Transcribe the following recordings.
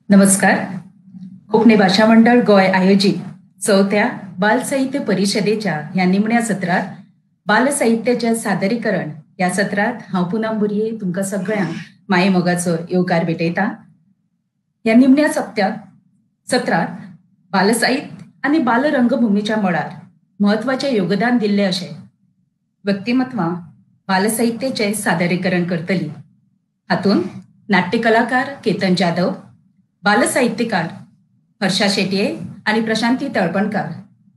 नमस्कार. कोंकणी भाशा मंडळ गोंय आयोजीत चवथ्या बालसाहित्य परिशदेच्या ह्या निमण्या सत्रांत बालसाहित्याचें सादरीकरण ह्या सत्रांत हांव पुनम बुरये तुमकां सगळ्यांक मायेमोगाचो येवकार भेटयता. ह्या निमण्या सत्रांत बालसाहित्य आनी बालरंगभुमीच्या मळार म्हत्वाचें योगदान दिल्लें अशें व्यक्तिमत्वां बालसाहित्याचें सादरीकरण करतली. हातूंत नाट्य कलाकार केतन जाधव, बालसाहित्यकार हर्षा शेटये आनी प्रशांती तळपणकार,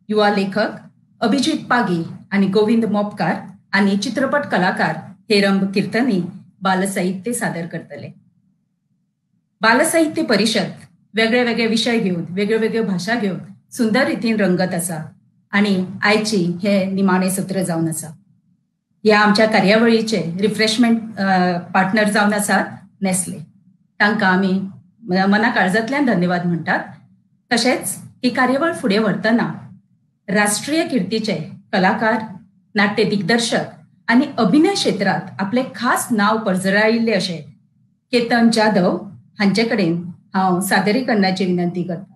युवा लेखक अभिजीत पागी आनी गोविंद मोपकार आनी चित्रपट कलाकार हेरंब कीर्तनी बालसाहित्य सादर करतले. बालसाहित्य परिशद वेगळे वेगळे विशय घेवन, वेगळ्यो वेगळ्यो भाशा घेवन सुंदर रितीन रंगत आसा आनी आयची हे निमाणे सत्र जावन आसा. ह्या आमच्या कार्यावळीचे रिफ्रेशमेंट पार्टनर जावन आसात नेस्ले. तांकां आमी मना काळजांतल्यान धन्यवाद म्हणटात. तशेंच ही कार्यावळ फुडें व्हरतना राष्ट्रीय किर्तीचे कलाकार, नाट्य दिग्दर्शक आनी अभिनय क्षेत्रांत आपलें खास नांव पर्जळायिल्लें अशें केतन जाधव हांचे कडेन हांव सादरीकरणाची विनंती करता.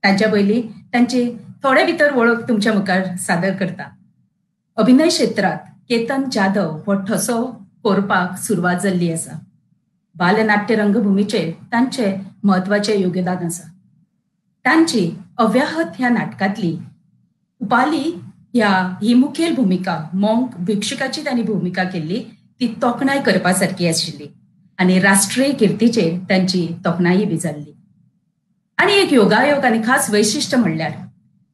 तांच्या पयलीं तांची थोडे भितर वळख तुमच्या मुखार सादर करता. अभिनय क्षेत्रांत केतन जाधव हो ठसो कोरपाक सुरवात जाल्ली आसा. बालनाट्य रंगभुमीचेर तांचे म्हत्वाचें योगदान आसा. तांची अव्याहत ह्या नाटकांतली उपाली ह्या ही मुखेल भुमिका, मोंक भिक्षुकाची तांणी भुमिका केल्ली ती तोखणाय करपा सारकी आशिल्ली आनी राष्ट्रीय किर्तीचेर तांची तोखणाय बी जाल्ली. आनी एक योगायोग आनी खास वैशिश्ट म्हणल्यार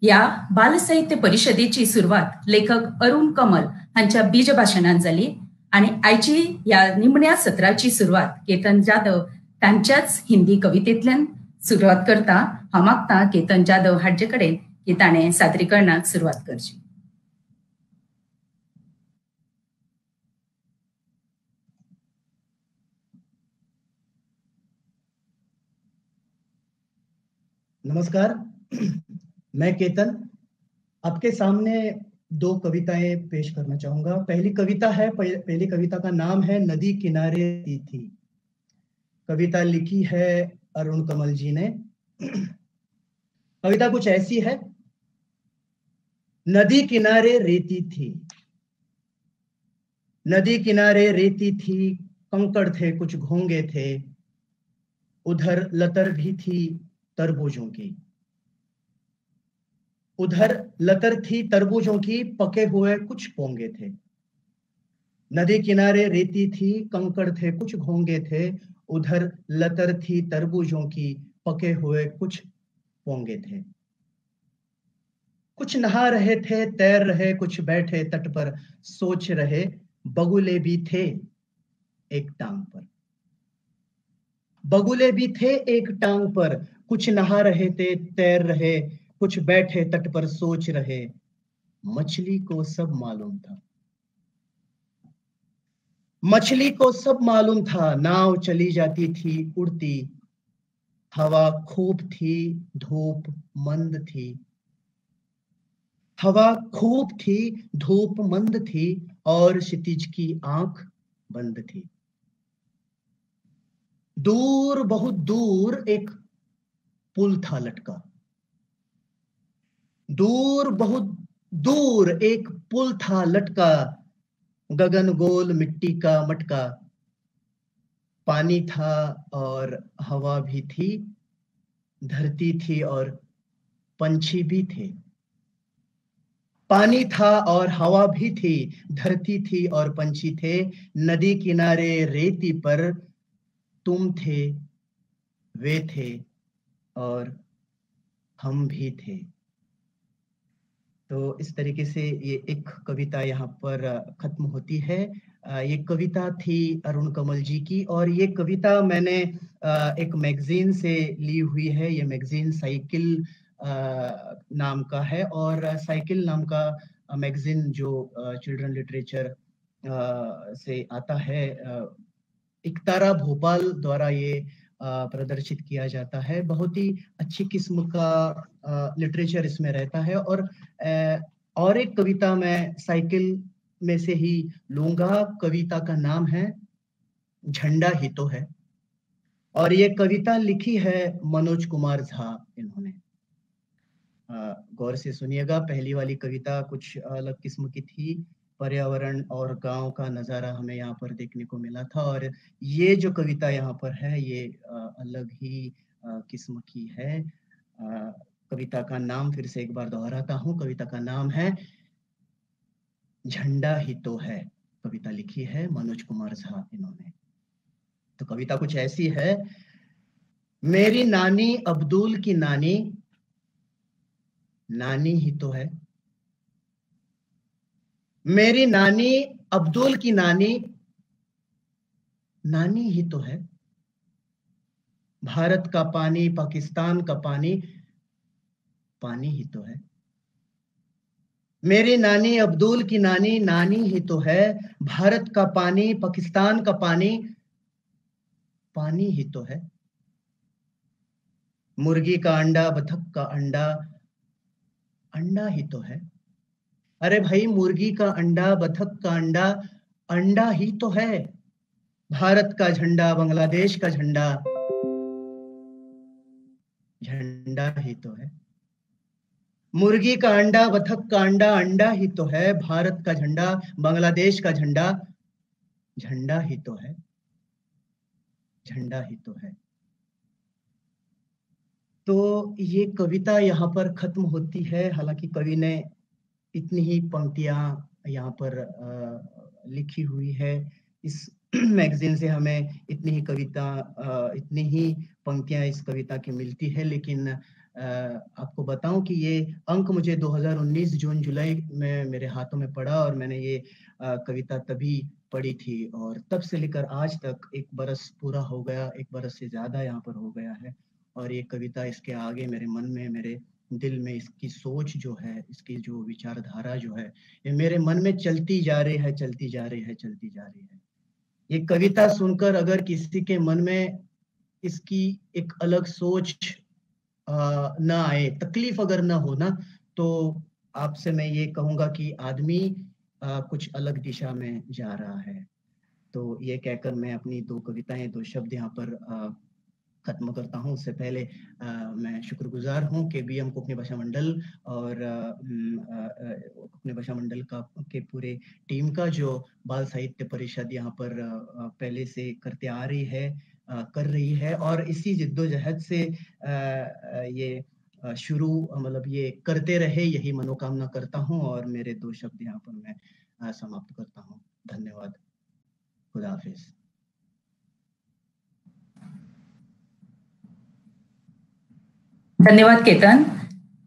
ह्या बालसाहित्य परिशदेची सुरवात लेखक अरुण कमल हांच्या बीज भाशणान जाली आनी आयची ह्या निमण्या सत्राची सुरवात केतन जाधव तांच्याच हिंदी कवितेंतल्यान सुरवात करता. हांव मागता केतन जाधव हांचे कडेन की ताणें सादरीकरणाक सुरवात करची. नमस्कार, मैं केतन आपके सामने दो कविताएं पेश करना चाहूंगा. पहली कविता है, पहली कविता का नाम है नदी किनारे थी. कविता लिखी है अरुण कमल जी ने. कविता कुछ ऐसी है. नदी किनारे रेती थी, नदी किनारे रेती थी, कंकड़ थे कुछ घोंगे थे, उधर लतर भी थी तरबूजों की, उधर लतर थी तरबूजों की, पके हुए कुछ पोंगे थे. नदी किनारे रेती थी, कंकड़ थे कुछ घोंगे थे, उधर लतर थी तरबूजों की, पके हुए कुछ पोंगे थे. कुछ नहा रहे थे, तैर रहे, कुछ बैठे तट पर सोच रहे, बगुले भी थे एक टांग पर, बगुले भी थे एक टांग पर, कुछ नहा रहे थे, तैर रहे, कुछ बैठे तट पर सोच रहे, मछली को सब मालूम था, मछली को सब मालूम था, नाव चली जाती थी उड़ती, हवा खूब थी, धूप मंद थी, हवा खूब थी, धूप मंद थी, और क्षितिज की आंख बंद थी. दूर बहुत दूर एक पुल था लटका, दूर बहुत दूर एक पुल था लटका, गगन गोल मिट्टी का मटका, पानी था और हवा भी थी, धरती थी और पंछी भी थे, पानी था और हवा भी थी, धरती थी और पंछी थे, नदी किनारे रेती पर तुम थे, वे थे और हम भी थे. तो इस तरीके से ये एक कविता यहाँ पर खत्म होती है. ये कविता थी अरुण कमल जी की और ये कविता मैंने एक मैगजीन से ली हुई है. ये मैगजीन साइकिल नाम का है और साइकिल नाम का मैगजीन जो चिल्ड्रन लिटरेचर से आता है, इकतारा भोपाल द्वारा ये प्रदर्शित किया जाता है. बहुत ही अच्छी किस्म का लिटरेचर इसमें रहता है. और एक कविता मैं साइकिल में से ही लूंगा. कविता का नाम है झंडा ही तो है और ये कविता लिखी है मनोज कुमार झा इन्होंने। गौर से सुनिएगा। पहली वाली कविता कुछ अलग किस्म की थी, पर्यावरण और गांव का नज़ारा हमें यहाँ पर देखने को मिला था, और ये जो कविता यहाँ पर है ये अलग ही किस्म की है। कविता का नाम फिर से एक बार दोहराता हूँ, कविता का नाम है झंडा ही तो है। कविता लिखी है मनोज कुमार झा इन्होंने। तो कविता कुछ ऐसी है। मेरी नानी अब्दुल की नानी, नानी ही तो है। मेरी नानी अब्दुल की नानी, नानी ही तो है। भारत का पानी पाकिस्तान का पानी, पानी ही तो है। मेरी नानी अब्दुल की नानी, नानी ही तो है। भारत का पानी पाकिस्तान का पानी, पानी ही तो है। मुर्गी का अंडा बतख का अंडा, अंडा ही तो है। अरे भाई, मुर्गी का अंडा बतख का अंडा, अंडा ही तो है। भारत का झंडा बांग्लादेश का झंडा, झंडा ही तो है। मुर्गी का अंडा बतख का अंडा, अंडा ही तो है। भारत का झंडा बांग्लादेश का झंडा, झंडा ही तो है, झंडा ही तो है। तो ये कविता यहाँ पर खत्म होती है। हालांकि कवि ने इतनी ही पंक्तियां यहाँ पर लिखी हुई है। इस मैगजीन से हमें इतनी ही कविता, इतनी ही पंक्तियां इस कविता की मिलती है। लेकिन आपको बताऊं कि ये अंक मुझे 2019 जून जुलाई में मेरे हाथों में पड़ा और मैंने ये कविता तभी पढ़ी थी, और तब से लेकर आज तक एक बरस पूरा हो गया, एक बरस से ज़्यादा यहाँ पर हो गया है। और ये कविता इसके आगे मेरे मन में, मेरे दिल में इसकी सोच जो है, इसकी जो विचारधारा जो है, ये मेरे मन में चलती जा रही है, चलती जा रही है, चलती जा रही है। ये कविता सुनकर अगर किसी के मन में इसकी एक अलग सोच ना आए, तकलीफ अगर ना हो ना, तो आपसे मैं ये कहूँगा कि आदमी कुछ अलग दिशा में जा रहा है। तो ये कहकर मैं अपनी दो कविताएं, दो शब्द यहाँ पर खत्म करता हूँ। उससे पहले मैं शुक्रगुजार हूँ कि बी एम कोंकणी भाषा मंडल और कोंकणी भाषा मंडल का के पूरे टीम का, जो बाल साहित्य परिषद यहाँ पर पहले से करते आ रही है, कर रही है, और इसी जिद्दोजहद से ये शुरू, मतलब ये करते रहे, यही मनोकामना करता हूँ। और मेरे दो शब्द यहाँ पर मैं समाप्त करता हूँ। धन्यवाद। खुदा हाफिज। धन्यवाद केतन।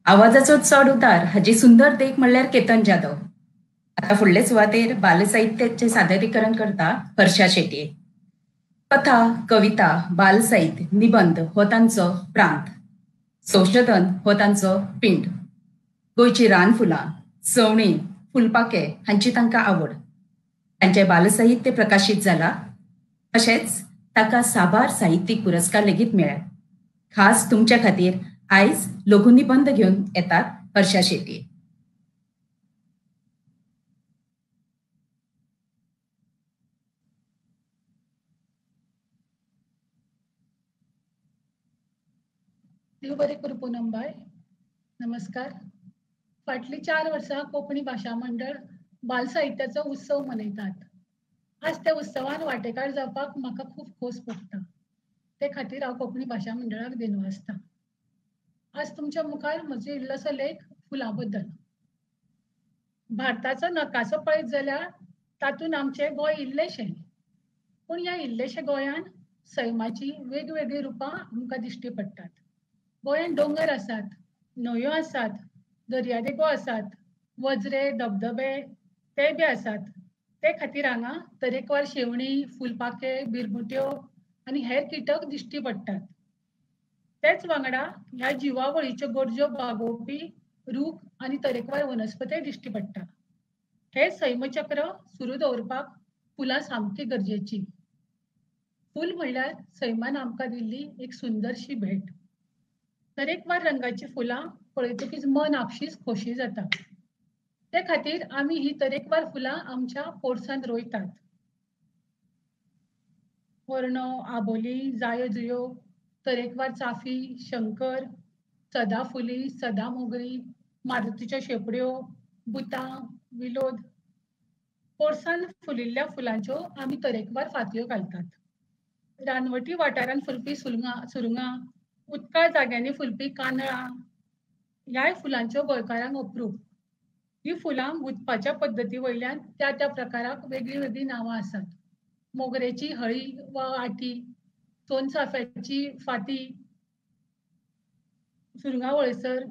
आवाजाचो चड उतार हाजी सुंदर देख म्हणल्यार केतन जाधव। आता फुडले सुवातेर बालसाहित्याचें सादरीकरण करता हर्षा शेट्ये। कथा, कविता, बालसाहित्य, निबंध हो तांचो प्रांत, संशोधन हो तांचो पिंड। गोंयची रानफुलां, सवणीं, फुलपाखे हांची तांकां आवड। तांचें बालसाहित्य प्रकाशीत जाला, तशेंच ताका साबार साहित्यीक पुरस्कार लेगीत मेळ्ळ्यात। खास तुमच्या खातीर आयज लघुनिबंध घेवन येतात हर्षा शेट्ये। देव बरें करूं पूनमबाय। नमस्कार। फाटलीं 4 वर्सां कोंकणी भाशा मंडळ बाल साहित्याचो उत्सव मनयतात। आज त्या उत्सवान वांटेकार जावपाक म्हाका खूब खोस भोगता। ते खातीर हांव कोंकणी भाशा मंडळाक दिनवासता। आज तुमच्या मुखार म्हजो इल्लोसो लेख फुलां बद्दल। भारताचो नकासो पळयत जाल्यार तातूंत आमचें गोंय इल्लेशें, पूण ह्या इल्लेशे गोंयान सैमाचीं वेगवेगळीं रुपां आमकां दिश्टी पडटात। गोंयांत दोंगर आसात, न्हंयो आसात, दर्यादेगो आसात, वज्रे, धबधबे ते बी आसात। ते खातीर हांगा तरेकवार शेवणीं, फुलपाखे, बिरबुट्यो आनी हेर किटक दिश्टी पडटात। तेच वांगडा ह्या जिवावळीच्यो गरजो भागोवपी रूख आनी तरेकवार वनस्पतय दिश्टी पडटा। हे सैमचक्र सुरू दवरपाक फुलां सामकी गरजेची। फूल म्हणल्यार सैमान आमकां दिल्ली एक सुंदरशी भेट। तरेकवार रंगाची फुलां पळयतकीच मन आपशीच खोशी जाता। ते खातीर आमी ही तरेकवार फुलां आमच्या पोरसांत रोयतात। वरणो, आबोली, जायो जुयो, तरेकवार चाफी, शंकर, सदाफुली, सदामोगरी, मारुतीच्यो शेपड्यो, बुतां, विलोद. पोरसान फुलिल्ल्या फुलांच्यो आमी तरेकवार फातयो घालतात. रानवटी वाठारांत फुलपी सुरंगां, उदकाळ जाग्यांनी फुलपी कांदळां ह्याय फुलांच्यो गोंयकारांक अप्रूप. ही फुलां गुंतपाच्या पद्दती वयल्यान त्या त्या प्रकाराक वेगळीं वेगळीं नांवां आसात. मोगरेची हळी वा आठी, सोनचाफ्याची फाती, सुरंगां वळसर,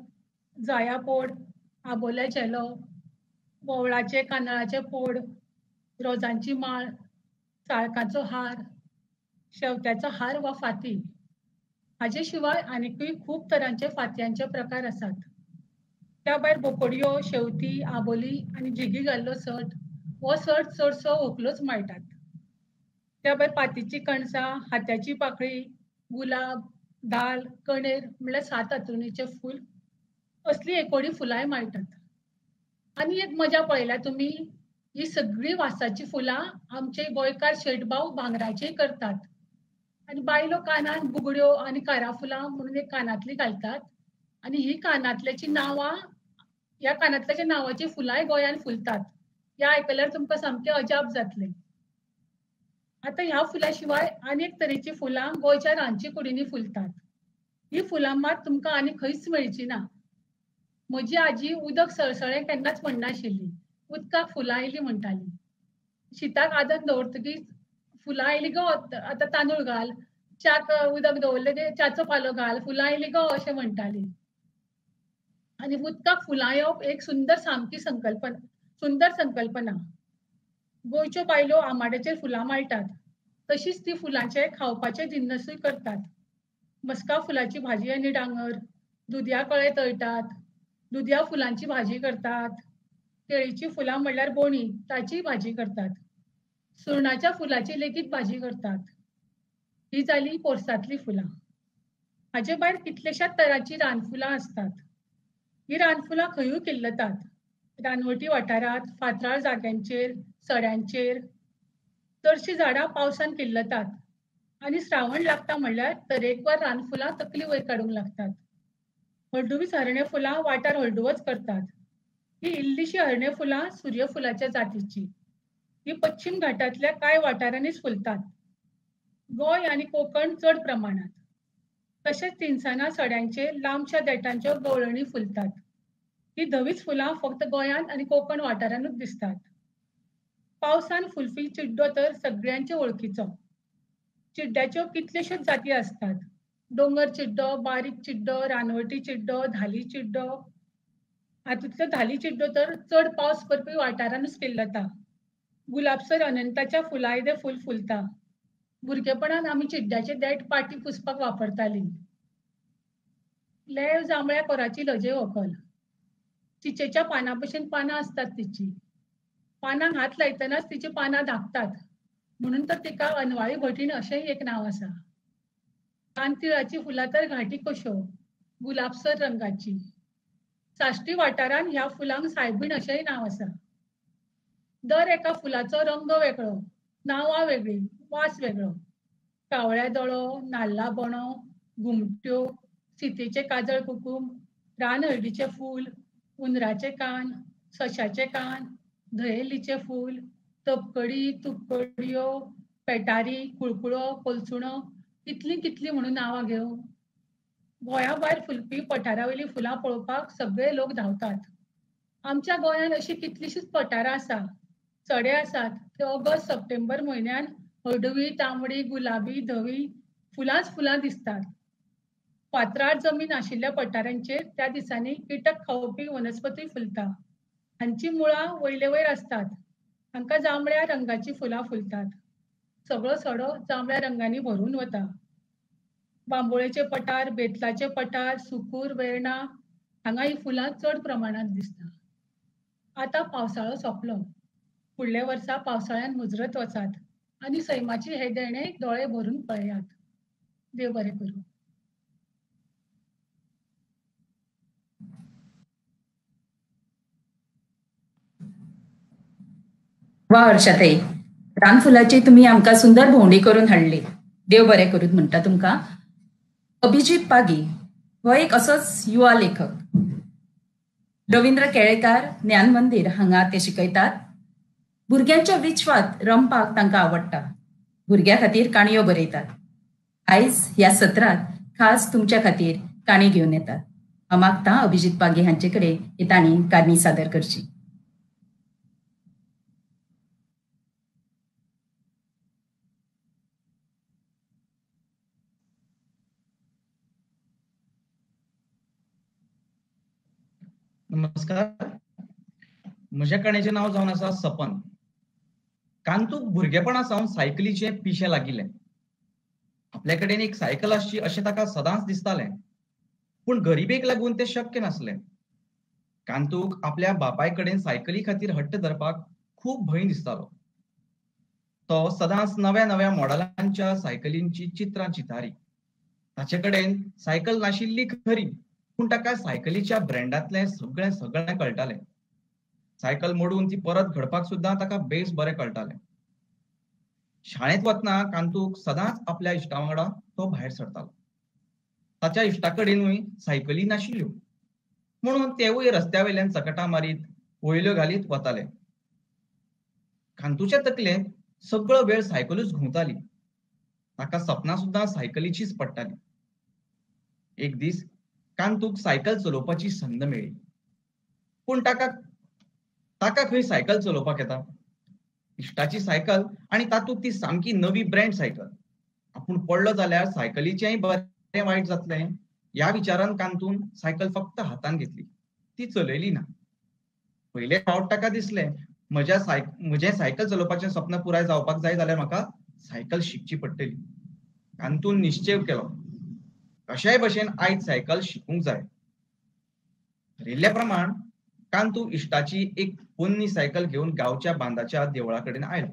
जाया पोड, आबोल्या झेलो, वोवळाचे कांदळाचे पोड, रोजांची माळ, साळकाचो हार, शेवत्याचो हार वा फाती. हाजे शिवाय आनीकूय खूब तरांचे फातयांचे प्रकार आसात. त्या भायर बोकडयो, शेवती, आबोली आनी झिगी घाल्लो सट हो सट चडसो व्हंकलोच माळटात. त्या भायर पातीची कणसां, हात्याची पाकळी, गुलाब, दाल, कणेर म्हणल्यार सात आतुणीचें फूल असली एकोडी फुलांय माळटात. आनी एक मजा पळयल्या तुमी, ही सगळीं वासाची फुलां आमचे गोंयकार शेटभाव भांगराचीय करतात. आनी बायलो कानान बुगड्यो आनी काराफुलां म्हणून एक कानांतली घालतात. आनी ही कानांतल्याची नांवां, ह्या कानांतल्याच्या नांवाची फुलांय गोंयांत फुलतात. ह्या आयकल्यार तुमकां सामकें अजाप जातलें. आतां ह्या फुलां शिवाय आनी एक तरेची फुलां गोंयच्या रांदचे कुडींनी फुलतात. ही फुलां मात तुमकां आनी खंयच मेळची ना. म्हजी आजी उदक सळसळें केन्नाच म्हणनाशिल्ली, उदकाक फुलां आयलीं म्हणटाली. शिताक आदन दवरतकीच फुलां आयलीं गो, आतां तांदूळ घाल, च्याक उदक दवरलें की च्याचो पालो घाल, फुलां आयलीं गो अशें म्हणटाली. आनी उदकाक फुलां येवप एक सुंदर सामकी संकल्पना, सुंदर संकल्पना. गोंयच्यो बायलो आमाड्याचेर फुलां माळटात, तशीच ती फुलांचे खावपाचे जिन्नसूय करतात. मस्का फुलाची भाजी आनी डांगर, दुदया कळे तळटात, दुदया फुलांची भाजी करतात, केळीची फुलां म्हणल्यार बोणी ताचीय भाजी करतात, सुरणाच्या फुलाची लेगीत भाजी करतात. ही जाली पोरसांतली फुलां. हाजे भायर कितलेशाच तरांची रानफुलां आसतात. ही रानफुलां खंयूय किल्लतात. रानवटी वाठारांत, फातराळ जाग्यांचेर, सड्यांचेर. चडशीं झाडां पावसान किल्लतात आनी श्रावण लागता म्हणल्यार तरेकवार रानफुलां तकली वयर काडूंक लागतात. हळडुवीच हरणे फुलां वाठार हळडुवोच करतात. ही इल्लीशी हरणे फुलां सूर्यफुलाच्या जातीची. ही पश्चिम घाटांतल्या कांय वाठारांनीच फुलतात. गोंय आनी कोंकण चड प्रमाणांत. तशेंच तिनसाना सड्यांचेर लांबच्या देठांच्यो गवळणी फुलतात. ही धवीच फुलां फक्त गोंयांत आनी कोंकण वाठारांतूच दिसतात. पावसान फुलपी चिड्डो तर सगळ्यांचे वळखीचो. चिड्ड्याच्यो कितल्योश्योच जाती आसतात. दोंगर चिड्डो, बारीक चिड्डो, रानवटी चिड्डो, धाली चिड्डो. हातूंतलो धाली चिड्डो तर चड पावस पडपी वाठारांतूच किल्लता. गुलाबसर अनंताच्या फुलां येदें फूल फुलता. भुरगेपणान आमी चिड्ड्याचे देठ पाटी पुसपाक वापरतालीं. लेव जांबळ्या कोराची लजे व्हंकल. चिचेच्या पानां भशेन पानां आसतात तिची. पानांक हात लायतनाच तिची पानां धांपतात, म्हणून तर तिका अनवाळी भटीण अशेंय एक नांव आसा. कानतिळाची फुलां तर घांटी कश्यो, गुलाबसर रंगाची. साश्टी वाठारांत ह्या फुलांक सायबीण अशेंय नांव आसा. दर एका फुलाचो रंग वेगळो, नांवां वेगळीं, वास वेगळो. कावळ्या दोळो, नाल्ला बोणो, घुमट्यो, सीतेचें काजळ कुकूम, रानहळदीचें फूल, उंदराचे कान, सशाचे कान, धयेलीचें फूल, तपकडी, तुपकडयो, पेटारी, कुळकुळो, कोलसुणो, कितलीं कितलीं म्हणून नांवां घेवं. गोंया भायर फुलपी पठारा वयलीं फुलां पळोवपाक सगळे लोक धांवतात. आमच्या गोंयांत अशीं कितलींशींच पठारां आसा, सडे आसात. ते ऑगस्ट सप्टेंबर म्हयन्यान हळडुवी, तांबडी, गुलाबी, धवी फुलांच फुलां दिसतात. फातराळ जमीन आशिल्ल्या पठारांचेर त्या दिसांनी किटक खावपी वनस्पती फुलता. हांची मुळां वयले वयर आसतात. हांकां जांबळ्या रंगाची फुलां फुलतात. सगळो सडो जांबळ्या रंगांनी भरून वता. बांबोळेचे पठार, बेतलाचे पठार, सुकूर, वेर्णा हांगा ही फुलां चड प्रमाणांत दिसता. आतां पावसाळो सोंपलो. फुडल्या वर्सा पावसाळ्यान मुजरत वचात आनी सैमाची हे देणें दोळे भरून पळयात. देव बरें करूं. वा हर्षाताई, रानफुलाची तुमी आमकां सुंदर भोंवडी करून हाडली, देव बरें करूत म्हणटा तुमकां. अभिजीत पागी हो एक असोच युवा लेखक. रवींद्र केळेकार ज्ञान मंदीर हांगा ते शिकयतात. भुरग्यांच्या विश्वात रमपाक तांकां आवडटा. भुरग्यां खातीर काणयो बरयतात. आयज ह्या सत्रांत खास तुमच्या खातीर काणी घेवन येतात. हांव मागता अभिजीत पागी हांचे कडेन ही तांणी काणी सादर करची. नमस्कार. म्हज्या काणयेचें नांव जावन आसा सपन. कांतूक भुरगेपणा सावन सायकलीचें पिशें लागिल्लें. आपल्या कडेन एक सायकल आसची अशें ताका सदांच दिसतालें, पूण गरिबेक लागून तें शक्य नासलें. कांतूक आपल्या बापाय कडेन सायकली खातीर हट्ट धरपाक खूब भंय दिसतालो. तो सदांच नव्या नव्या मॉडलांच्या सायकलींची चित्रां चितारी. ताचे कडेन सायकल नाशिल्ली खरी, पूण ताका सायकलीच्या ब्रँडांतलें सगळें सगळें कळटालें. सायकल मोडून ती परत घडपाक सुद्दां ताका बेस बरें कळटालें. शाळेंत वतना कांतूक सदांच आपल्या इश्टा वांगडा तो भायर सरतालो. ताच्या इश्टा कडेनूय सायकली नाशिल्ल्यो, म्हणून तेवूय रस्त्या वयल्यान चकटां मारीत वयल्यो घालीत वताले. कांतूच्या तकलेंत सगळो वेळ सायकलूच घुंवताली. ताका सपनां सुद्दां सायकलीचीच पडटाली. एक दीस कांतूक सायकल चलोवपाची संद मेळ्ळी, पूण ताका ताका खंय सायकल चलोवपाक येता? इश्टाची सायकल आनी तातूंत ती सामकी नवी ब्रँड सायकल. आपूण पडलो जाल्यार सायकलीचेंय बरें वायट जातलें ह्या विचारान कांतून सायकल फक्त हातान घेतली, ती चलयली ना. पयले फावट ताका दिसलें म्हजें सायकल चलोवपाचें स्वप्न पुराय जावपाक जाय जाल्यार म्हाका सायकल शिकची पडटली. कांतून निश्चेव केलो, कशाय भशेन आयज सायकल शिकूंक जाय. ठरिल्ल्या प्रमाण कांतू इश्टाची एक पोन्नी सायकल घेवन गांवच्या बांदाच्या देवळा कडेन आयलो.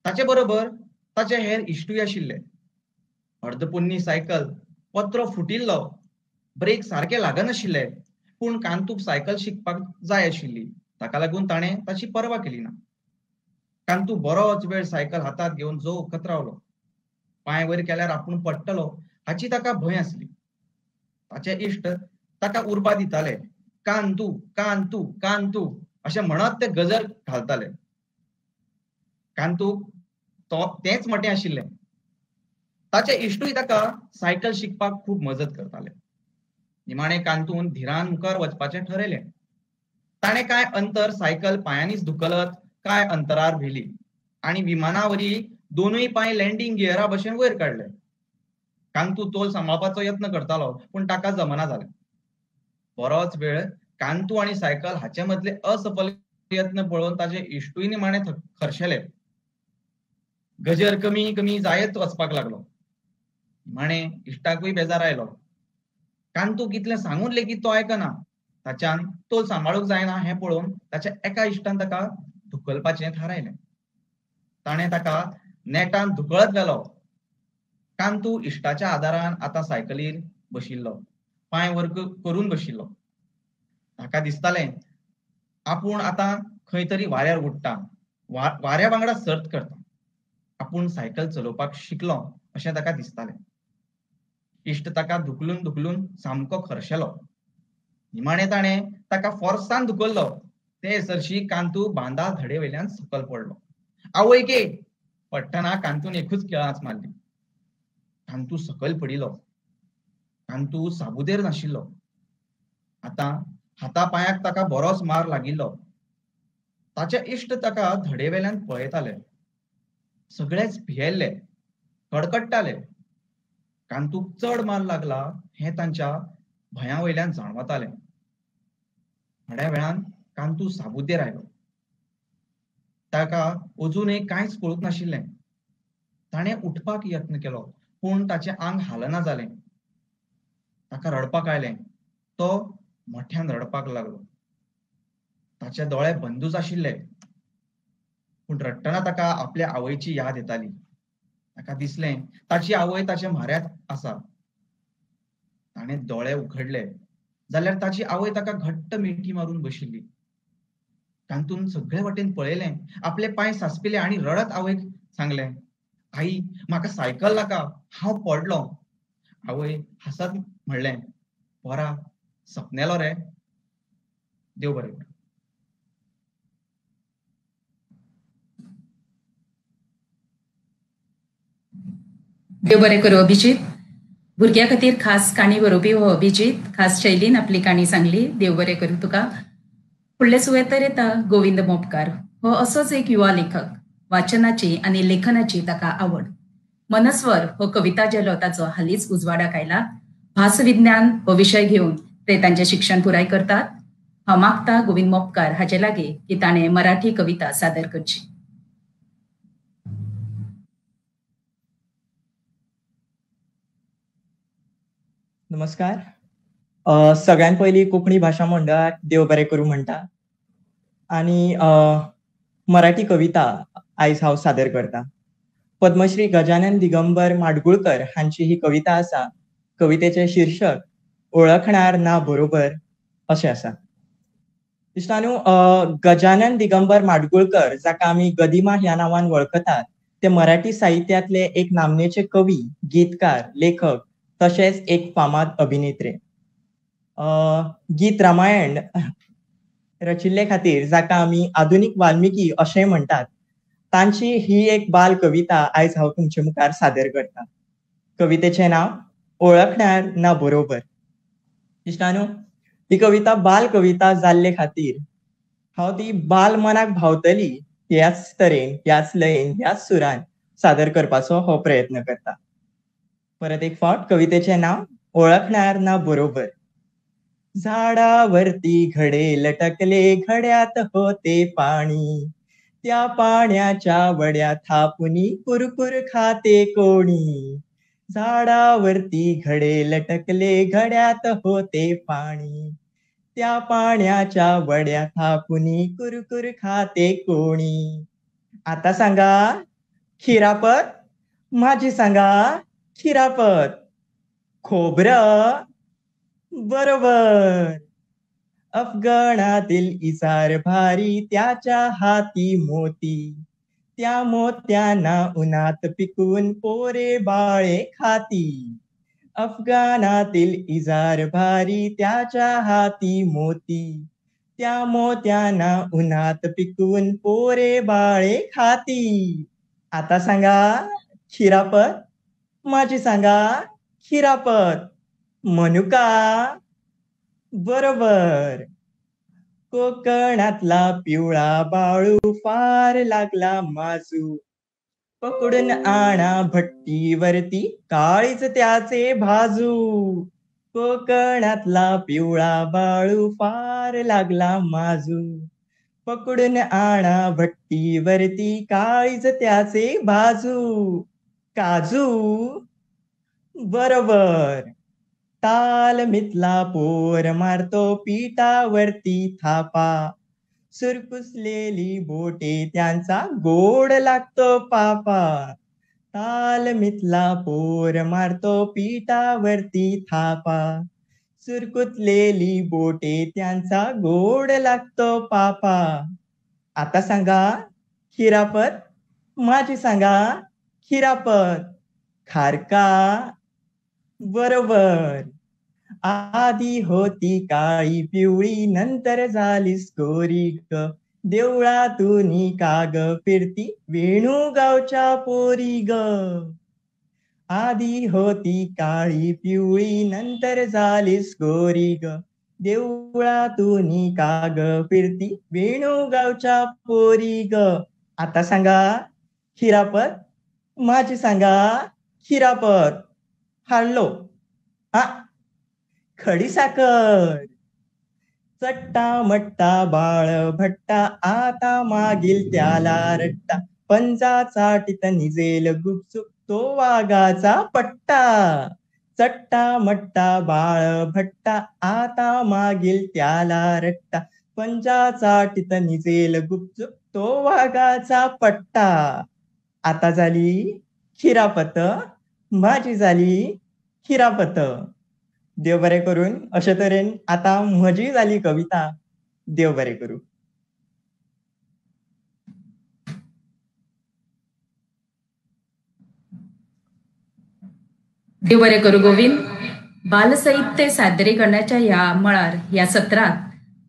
ताचे बरोबर ताचे हेर इश्टूय आशिल्ले. अर्द पोन्नी सायकल, पत्रो फुटिल्लो, ब्रेक सारके लागनाशिल्ले, पूण कांतूक सायकल शिकपाक जाय आशिल्ली. ताका लागून ताणें ताची पर्वा केली ना. कांतू बरोच वेळ सायकल हातांत घेवन जोखत रावलो. पांय वयर केल्यार आपूण पडटलो हाची ताका भंय आसली. ताचे इश्ट ताका उर्बा दिताले, कांतू कांतू कांतू अशें म्हणत ते गजर घालताले. कांतूक तो तेंच मटें आशिल्लें. ताचे इश्टूय ताका सायकल शिकपाक खूब मजत करताले. निमाणे कांतून धिरान मुखार वचपाचें ठरयलें. ताणें कांय अंतर सायकल पांयांनीच धुकलत कांय अंतरार व्हेली आनी विमानावरी दोनूय पांय लँडींग गियरा भशेन वयर काडले. कांतू तोल सांबाळपाचो यत्न करतालो, पूण ताका जमना जालें. बरोच वेळ कांतू आनी सायकल हाचे मदले असफल यत्न पळोवन ताचे इश्टूय निमाणे खर्शेले. गजर कमी कमी जायत वचपाक लागलो. निमाणे इश्टाकूय बेजार आयलो. कांतूक इतलें सांगून लेगीत तो आयकना. ताच्यान तोल सांबाळूंक जायना हें पळोवन ताच्या एका इश्टान ताका धुकलपाचें थारायलें. ताणें ताका नेटान धुकळत व्हेलो. कांतू इश्टाच्या आदारान आतां सायकलीर बशिल्लो, पांय वर करून बशिल्लो. ताका दिसतालें आपूण आतां खंय तरी वाऱ्यार उडटा, वाऱ्या वांगडा सर्त करता. आपूण सायकल चलोवपाक शिकलो अशें ताका दिसतालें. इश्ट ताका धुकलून धुकलून सामको खर्शेलो. निमाणे ताणें ताका फोर्सान धुकल्लो. ते सरशी कांतू बांदा धडे वयल्यान सकल पडलो. आवय गे! पडटना कांतून एकूच किळांच मारली. कांतू सकयल पडिल्लो. कांतू साबुदेर नाशिल्लो. आतां हाता पांयाक ताका बरोच मार लागिल्लो. ताचे इश्ट ताका धडे वेल्यान पळयताले. सगळेच भियेल्ले, कडकडटाले. कांतूक चड मार लागला हें तांच्या भंया वयल्यान जाणवतालें. थोड्या वेळान कांतू साबुद्देर आयलो. ताका अजूनय कांयच कळूंक नाशिल्लें. ताणें उठपाक यत्न केलो, पूण ताचें आंग हालना जालें. ताका रडपाक आयलें. तो मोठ्यान रडपाक लागलो. ताचे दोळे बंदूच आशिल्ले, पूण रडटना ताका आपल्या आवयची याद येताली. ताका दिसलें ताची आवय ताचे म्हऱ्यांत आसा. ताणें दोळे उघडले जाल्यार ताची आवय ताका घट्ट मिठी मारून बशिल्ली. कांतून सगळे वाटेन पळयलें, आपले पांय सासपिले आनी रडत आवयक सांगलें, आई म्हाका सायकल नाका, हांव पडलो. आवय हांसत म्हणलें, पोरा सपनेलो रे. देव बरें करूं. देव बरें करूं अभिजीत. भुरग्यां खातीर खास काणी बरोवपी हो अभिजीत. खास शैलीन आपली काणी सांगली. देव बरें करूं तुका. फुडले सुवेतर येता गोविंद मोपकार. हो असोच एक युवा लेखक. वाचनाची आनी लेखनाची ताका आवड. मनस्वर हो कविता झेलो ताचो हालींच उजवाडाक आयला. भासविज्ञान हो विशय घेवन ते तांचें शिक्षण पुराय करतात. हांव मागता गोविंद मोपकार हाचे लागीं की ताणें मराठी कविता सादर करची. नमस्कार. सगळ्यात पयलीं कोंकणी भाशा मंडळाक देव बरें करूं म्हणटा आनी मराठी कविता आयज हांव सादर करता. पद्मश्री गजानन दिगंबर माडगुळकर हांची ही कविता आसा. कवितेचें शीर्षक ओळखणार ना बरोबर अशें आसा. इश्टानू, गजानन दिगंबर माडगुळकर जाका आमी गदिमा ह्या नांवान वळखतात ते मराठी साहित्यांतले एक नामनेचे कवी, गीतकार, लेखक तशेंच एक फामाद अभिनेत्री. गीत रामायण रचिल्ले खातीर जाका आमी आधुनीक वाल्मिकी अशें म्हणटात तांची ही एक बाल कविता आयज हांव तुमचे मुखार सादर करता. कवितेचें नांव ओळखणार ना बरोबर. इश्टानू, ही कविता बाल कविता जाल्ले खातीर हांव ती बाल मनाक भावतली ह्याच तरेन, ह्याच लयेन, ह्याच सुरान सादर करपाचो हो प्रयत्न करता. परत एक फावट कवितेचें नांव ओळखणार ना बरोबर. झाडावरती घडे लटकले, घड्यात होते पाणी, त्या पाण्याच्या वड्या थापुनी कुरकुर खाते कोणी. झाडावरती घडे लटकले, घड्यात होते पाणी, त्या पाण्याच्या वड्या थापुनी कुरकुर खाते कोणी. आता सांगा खिरापत, माझी सांगा खिरापत, खोबरं बरोबर. अफगणातील इजार भारी, त्याच्या हाती मोती, त्या मोत्यांना उन्हात पिकवून पोरे बाळे खाती. अफगाणातील इजार भारी, त्याच्या हाती मोती, त्या मोत्यांना उन्हात पिकवून पोरे बाळे खाती. आता सांगा खिरापत, माझी सांगा खिरापत, मनुका बरोबर. कोकणातला पिवळा बाळू फार लागला माजू, पकडून आणा भट्टीवरती काळीच त्याचे भाजू. कोकणातला पिवळा बाळू फार लागला माजू, पकडून आणा भट्टीवरती काळीच त्याचे भाजू. काजू बरोबर. तालमीतला पोर मारतो पीठावरती थापा, सुरकुसलेली बोटे त्यांचा गोड लागतो पापा. तालमीतला पोर मारतो पीठावरती थापा, सुरकुतलेली बोटे त्यांचा गोड लागतो पापा. आता सांगा खिरापत, माझी सांगा खिरापत, खारका बरोबर. आधी होती काळी पिवळी, नंतर झालीस गोरी ग, देवळातून काग फिरती वेणू गावच्या पोरी ग. आधी होती काळी पिवळी, नंतर झालीस गोरी ग, देवळातून काग फिरती वेणू गावच्या पोरी ग. आता सांगा खिरापत, माझी सांगा खिरापत, हाडलो हा खडी साखर. चट्टा मट्टा बाळ भट्टा, आता मागील त्याला रट्टा, पंजा चाटीत निजेल गुपचूप तो वाघाचा पट्टा. चट्टा मट्टा बाळ भट्टा, आता मागील त्याला रट्टा, पंजा चाटीत निजेल गुपचूप तो वाघाचा पट्टा. आता झाली खिरापत, माझी झाली खिरापत. देव बरें करून अशे तरेन आतां म्हजी जाली कविता. देव बरें करूं. देव बरें करूं गोविंद. बालसाहित्य सादरीकरणाच्या ह्या मळार, ह्या सत्रांत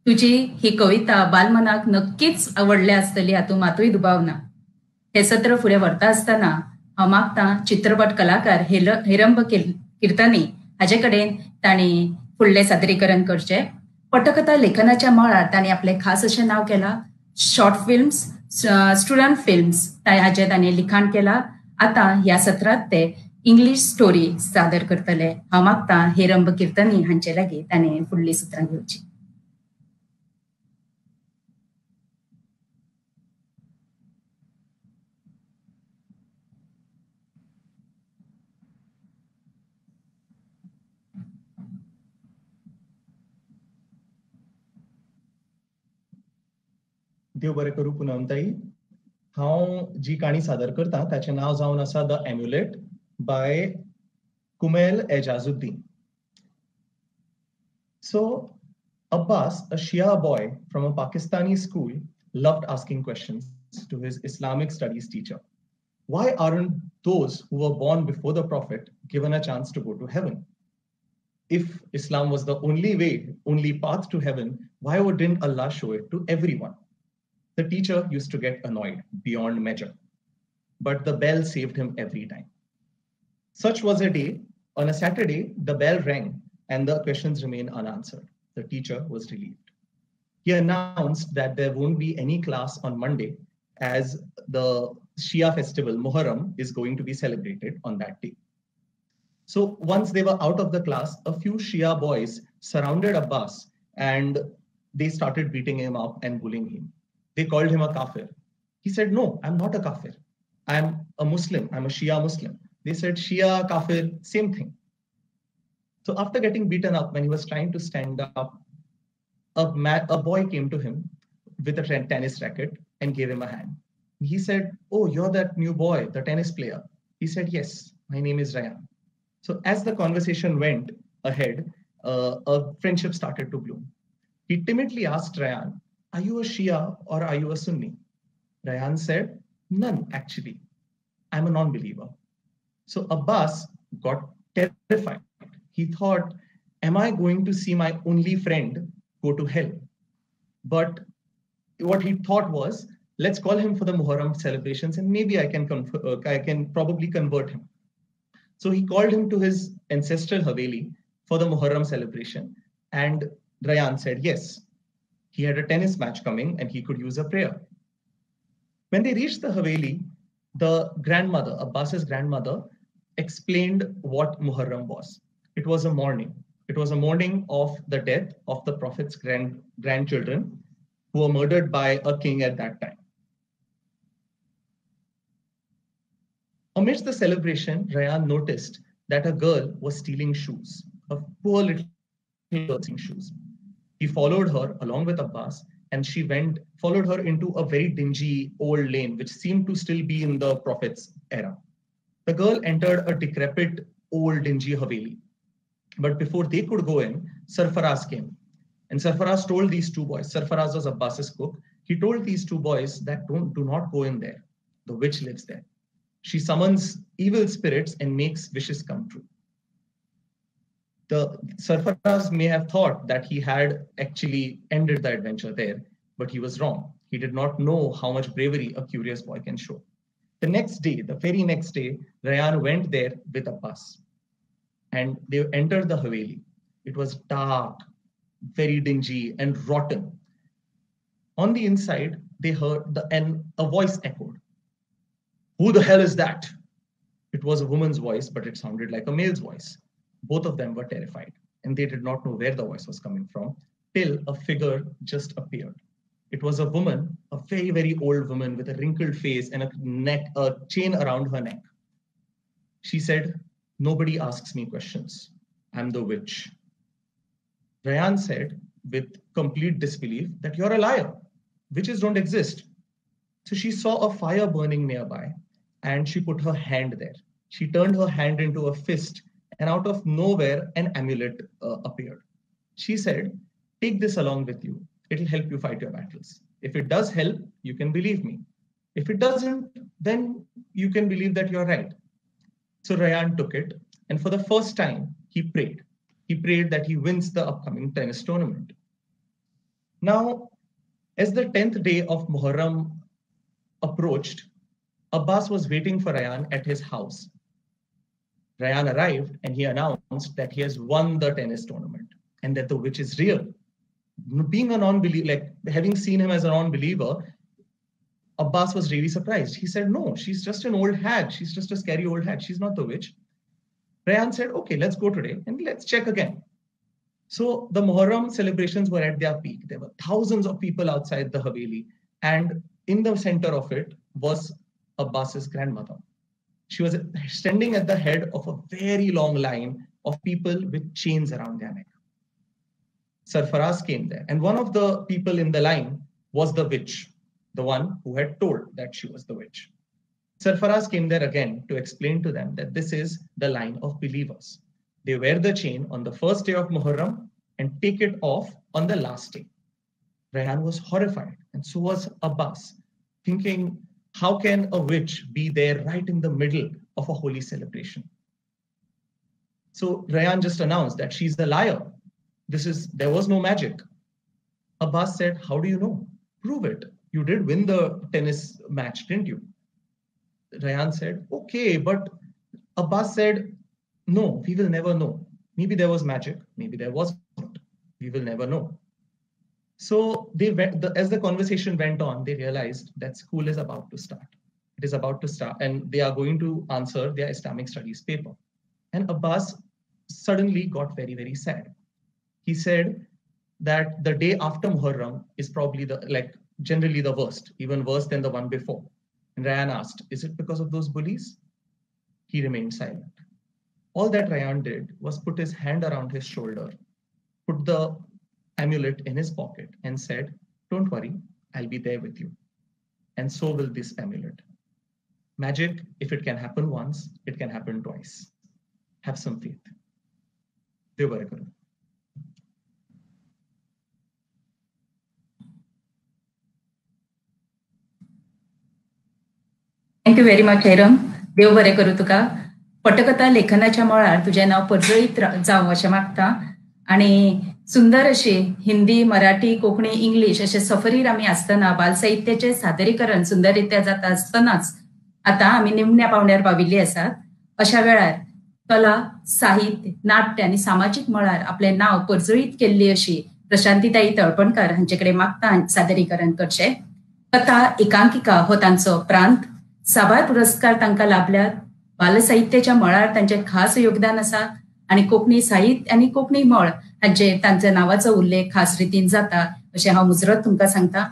तुजी ही कविता बालमनाक नक्कीच आवडल्या आसतली हातूंत मातूय दुबाव ना. हे सत्र फुडें व्हरता आसतना हांव मागतां चित्रपट कलाकार हेरंब किर्तनी हाजे कडेन तांणी फुडलें सादरीकरण करचें. पटकथा लेखनाच्या मळार तांणी आपलें खास अशें नांव केलां. शॉर्ट फिल्म्स, स्टुडंट फिल्म्स हाजें तांणी लिखाण केलां. आतां ह्या सत्रांत ते इंग्लीश स्टोरी सादर करतले. हांव मागतां हेरंब किर्तनी हांचे लागीं ताणें फुडलीं सुत्रां घेवची. देव बरें करूं पुनमताई. हांव जी काणी सादर करता ताचें नांव जावन आसा the amulet by Kumail Aijazuddin. So Abbas, a Shia boy from a Pakistani school, loved asking questions to his Islamic studies teacher. Why aren't those who were born before the Prophet given a chance to go to heaven? If Islam was the only way, only path to heaven, why didn't Allah show it to everyone? The teacher used to get annoyed beyond measure, but the bell saved him every time. Such was a day, on a Saturday, the bell rang and the questions remained unanswered. The teacher was relieved. He announced that there won't be any class on Monday as the Shia festival, Muharram, is going to be celebrated on that day. So once they were out of the class, a few Shia boys surrounded Abbas and they started beating him up and bullying him. They called him a kafir. He said, no, I'm not a kafir. I'm a Muslim. I'm a Shia Muslim. They said, Shia, kafir, same thing. So after getting beaten up, when he was trying to stand up, a boy came to him with a tennis racket and gave him a hand. He said, oh, you're that new boy, the tennis player. He said, yes, my name is Rayan. So as the conversation went ahead, a friendship started to bloom. He timidly asked Rayan, are you a Shia or are you a Sunni? Rayan said, none, actually. I'm a non-believer. So Abbas got terrified. He thought, am I going to see my only friend go to hell? But what he thought was, let's call him for the Muharram celebrations and maybe I can probably convert him. So he called him to his ancestral Haveli for the Muharram celebration. And Rayan said, yes. He had a tennis match coming and he could use a prayer. When they reached the Haveli, the grandmother, Abbas's grandmother, explained what Muharram was. It was a mourning. It was a mourning of the death of the Prophet's grandchildren who were murdered by a king at that time. Amidst the celebration, Rayan noticed that a girl was stealing shoes, a poor little girl stealing shoes. He followed her along with Abbas, and she followed her into a very dingy old lane, which seemed to still be in the Prophet's era. The girl entered a decrepit, old, dingy Haveli. But before they could go in, Sarfaraz came. And Sarfaraz told these two boys, Sarfaraz was Abbas's cook, he told these two boys that do not go in there. The witch lives there. She summons evil spirits and makes wishes come true. The Sarfaraz may have thought that he had actually ended the adventure there, but he was wrong. He did not know how much bravery a curious boy can show. The next day, the very next day, Rayan went there with Abbas and they entered the Haveli. It was dark, very dingy and rotten. On the inside, they heard a voice echoed. Who the hell is that? It was a woman's voice, but it sounded like a male's voice. Both of them were terrified and they did not know where the voice was coming from till a figure just appeared. It was a woman, a very, very old woman with a wrinkled face and a chain around her neck. She said, nobody asks me questions. I'm the witch. Rayan said with complete disbelief that you're a liar. Witches don't exist. So she saw a fire burning nearby and she put her hand there. She turned her hand into a fist and out of nowhere, an amulet appeared. She said, take this along with you. It'll help you fight your battles. If it does help, you can believe me. If it doesn't, then you can believe that you're right. So Rayan took it And for the first time, he prayed. He prayed that he wins the upcoming tennis tournament. Now, as the 10th day of Muharram approached, Abbas was waiting for Rayyan at his house. Rayyan arrived and he announced that he has won the tennis tournament and that the witch is real. Being a non-believer, like having seen him as a non-believer, Abbas was really surprised. He said, no, she's just an old hag. She's just a scary old hag. She's not the witch. Rayyan said, okay, let's go today and let's check again. So the Muharram celebrations were at their peak. There were thousands of people outside the Haveli, and in the center of it was Abbas's grandmother. She was standing at the head of a very long line of people with chains around their neck. Sarfaraz came there, and one of the people in the line was the witch, the one who had told that she was the witch. Sarfaraz came there again to explain to them that this is the line of believers. They wear the chain on the first day of Muharram and take it off on the last day. Rayyan was horrified, and so was Abbas, thinking, how can a witch be there right in the middle of a holy celebration? So Rayyan just announced that she's a liar. There was no magic. Abbas said, how do you know? Prove it. You did win the tennis match, didn't you? Rayyan said, okay, but Abbas said, no, we will never know. Maybe there was magic, maybe there wasn't. We will never know. So they went, as the conversation went on, they realized that school is about to start. It is about to start, and they are going to answer their Islamic studies paper. And Abbas suddenly got very, very sad. He said that the day after Muharram is probably generally the worst, even worse than the one before. And Rayyan asked, is it because of those bullies? He remained silent. All that Rayyan did was put his hand around his shoulder, put the amulet in his pocket and said, don't worry, I'll be there with you. And so will this amulet. Magic, if it can happen once, it can happen twice. Have some faith. Thank you very much, Eram. देव बरें करूं तुका. पटकथा लेखनाच्या मळार तुजें नांव परजळीत जावं अशें मागता आनी सुंदर अशी हिंदी, मराठी, कोंकणी, इंग्लीश अशे सफरीर आमी आसतना बालसाहित्याचें सादरीकरण सुंदर रित्या जाता आसतनाच आतां आमी निमण्या पावंड्यार पाविल्ली आसात. अशा वेळार कला, साहित्य, नाट्य आनी सामाजीक मळार आपलें नांव परजळीत केल्ली अशी प्रशांतीताई तळपणकर हांचे कडेन मागता सादरीकरण करचें. कथा, एकांकिका हो तांचो प्रांत. साबार पुरस्कार तांकां लाभल्यात. बालसाहित्याच्या मळार तांचें खास योगदान आसा आनी कोंकणी साहित्य आनी कोंकणी मळ हांचेर तांच्या नांवाचो उल्लेख खास रितीन जाता अशें हांव मुजरत तुमकां सांगता.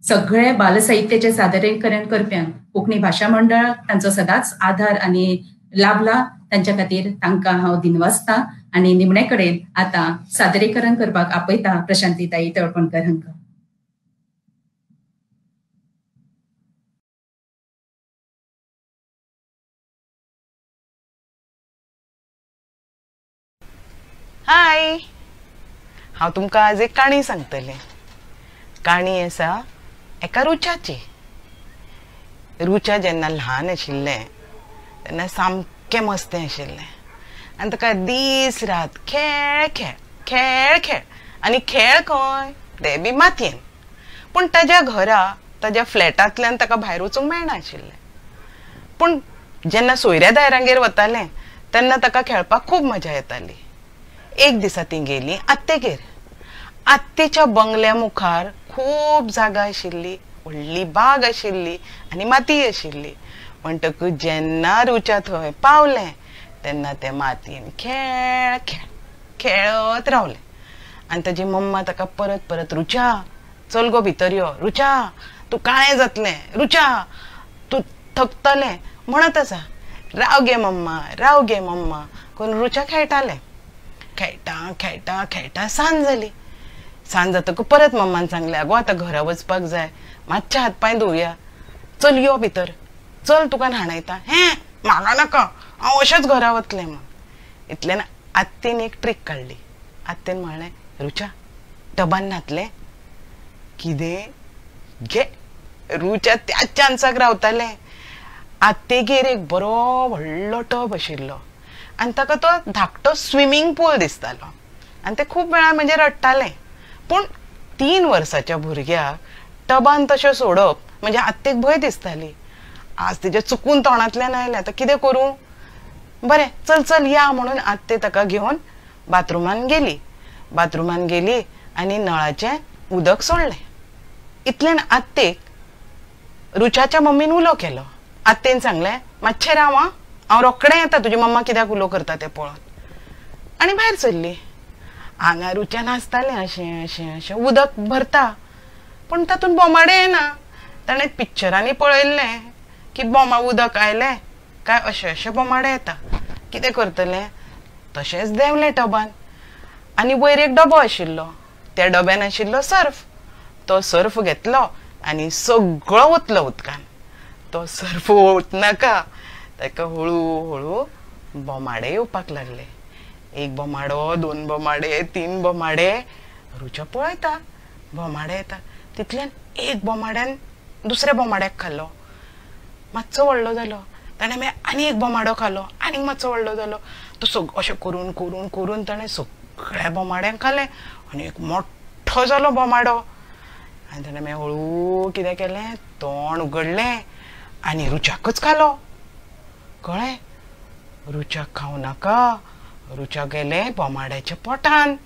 सगळे बालसाहित्याचें सादरीकरण करप्यांक कोंकणी भाशा मंडळाक तांचो सदांच आधार आनी लाभला, तांच्या खातीर तांकां हांव दिनवासता आनी निमणे कडेन आतां सादरीकरण करपाक आपयता प्रशांतीताई तळपणकर हांकां. हाय, हांव तुमकां आज एक काणी सांगतलें. काणी आसा एका रुचाची. रुचा जेन्ना ल्हान आशिल्लें तेन्ना सामकें मस्तें आशिल्लें आनी ताका दीस रात खेळ खेळ खेळ खेळ आनी खेळ खंय ते बी मातयेन. पूण ताज्या घरा ताज्या फ्लॅटांतल्यान ताका भायर वचूंक मेळनाशिल्लें. पूण जेन्ना सोयऱ्या दायरांगेर वतालें तेन्ना ताका खेळपाक खूब मजा येताली. एक दिसा ती गेली आत्तेगेर. आत्तेच्या बंगल्या मुखार खूब जागा आशिल्ली, व्हडली बाग आशिल्ली आनी माती आशिल्ली. म्हणटकूच जेन्ना रुचा थंय पावलें तेन्ना तें मातयेन खेळ खेळ खेळत रावलें आनी ताजी मम्मा ताका परत परत, रुचा चल गो भितर यो, रुचा तूं काळें जातलें, रुचा तूं थकतलें म्हणत आसा. राव गे मम्मा, राव गे मम्मा करून रुचा खेळटालें. खेळटा खेळटा खेळटा सांज जाली. सांज जातकूच परत मम्मान सांगलें, आगो आतां घरा वचपाक जाय, मातशे हात पांय धुवया, चल यो भितर, चल तुका न्हाणयता. हें म्हाका नाका, हांव अशेंच घरा वतलें म्हूण. इतल्यान आत्तेन एक ट्रीक काडली. आत्तेन म्हणलें, रुचा टबान न्हातलें कितें घे. रुचा त्याच चान्साक रावतालें. आत्तेगेर एक बरो व्हडलो टब आशिल्लो आनी ताका तो धाकटो स्विमींग पूल दिसतालो आनी तें खूब वेळार म्हणजे रडटालें. पूण 3 वर्साच्या भुरग्याक टबान तशें सोडप म्हणजे आत्तेक भंय दिसताली. आज तेज्या चुकून तोंडांतल्यान आयलें, आतां कितें करूं, बरें चल चल या म्हणून आत्ते ताका घेवन बाथरुमान गेली. बाथरुमान गेली आनी नळाचें उदक सोडलें. इतल्यान आत्तेक रुचाच्या मम्मीन उलो केलो. आत्तेन सांगलें मातशें राव आं, हांव रोखडें येता, तुजी मम्मा कित्याक उलो करता तें पळोवन. आनी भायर सरली. हांगा रुचा नाचतालें अशें अशें अशें, उदक भरता पूण तातूंत बोमाडे येना. ताणें पिक्चरांनी पळयल्लें की बोमा उदक आयलें काय अशें अशें बोमाडे येता. कितें करतलें, तशेंच देंवलें टबान आनी वयर एक डबो आशिल्लो, त्या डब्यान आशिल्लो सर्फ. तो सर्फ घेतलो आनी सगळो ओतलो उदकान. तो सर्फ ओतनाका ताका हळू हळू बोमाडे येवपाक लागले. 1 बोमाडो, 2 बोमाडे, 3 बोमाडे. रुचा पळयता बोमाडे येता. तितल्यान एक बोमाड्यान दुसऱ्या बोमाड्याक खालो, मातसो व्हडलो जालो. ताणें मागीर आनी एक बोमाडो खालो, आनीक मातसो व्हडलो जालो. तो सगळो अशें करून करून करून ताणें सगळ्या बोमाड्यांक खालें आनी एक मोठो जालो बोमाडो. आनी ताणें मागीर हळू कितें केलें, तोंड उगडलें आनी रुचाकच खालो. कळ्ळें, रुचाक खावं नाका. रुचा गेलें बोमाड्याच्या पोटान